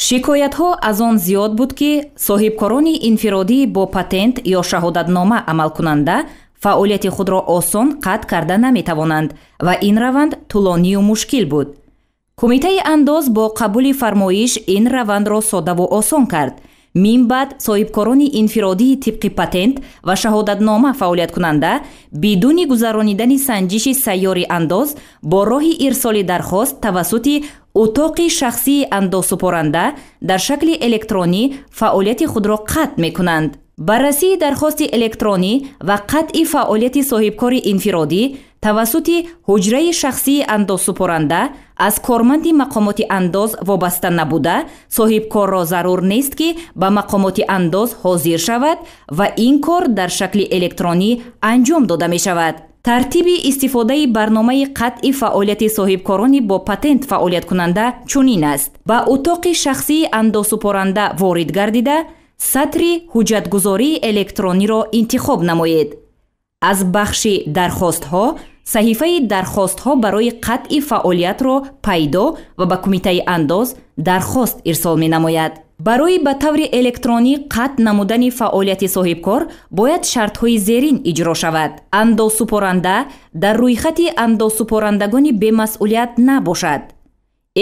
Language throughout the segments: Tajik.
Шикоятҳо аз он зиёд буд, ки соҳибкорони инфиродӣ бо патент ё шаҳодатнома амалкунанда фаъолияти худро осон қатъ карда наметавонанд ва ин раванд тӯлонию мушкил буд. Кумитаи андоз бо қабули фармоиш ин равандро соддаву осон кард. Мин баъд соҳибкорони инфиродии тибқи патент ва шаҳодатнома фаъолияткунанда бидуни гузаронидани санҷиши сайёри андоз бо роҳи ирсоли дархост тавассути утоқи шахсии андозсупоранда дар шакли электронӣ фаъолияти худро қатъ мекунанд. Баррасии дархости электронӣ ва қатъи фаъолияти соҳибкори инфиродӣ тавассути ҳуҷраи шахсии андозсупоранда аз корманди мақомоти андоз вобаста набуда, соҳибкорро зарур нест, ки ба мақомоти андоз ҳозир шавад ва ин кор дар шакли электронӣ анҷом дода мешавад. Тартиби истифодаи барномаи қатъи фаъолияти соҳибкорони бо патент фаъолияткунанда чунин аст. Ба утоқи шахсии андозсупоранда ворид гардида, сатри ҳуҷҷатгузории электрониро интихоб намоед. Аз бахши дархостҳо саҳифаи дархостҳо барои қатъи фаъолиятро пайдо ва ба Кумитаи андоз дархост ирсол менамояд. Барои ба таври электронӣ қатъ намудани фаъолияти соҳибкор бояд шартҳои зерин иҷро шавад. Андозсупоранда дар рӯйхати андозсупорандагони бемасъулият набошад,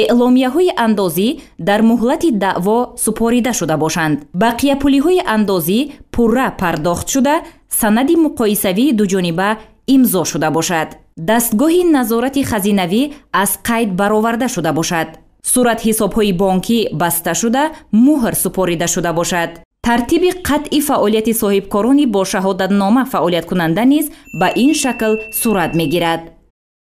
эъломияҳои андозӣ дар муҳлати даъво супорида шуда бошанд, бақияпулиҳои андозӣ пурра пардохт шуда, санади муқоисавии дуҷониба имзо шуда бошад, дастгоҳи назорати хазинавӣ аз қайд бароварда шуда бошад, суратҳисобҳои бонкӣ баста шуда, муҳр супорида шуда бошад. Тартиби қатъи фаъолияти соҳибкорони бо шаҳодатнома фаъолияткунанда низ ба ин шакл сурат мегирад.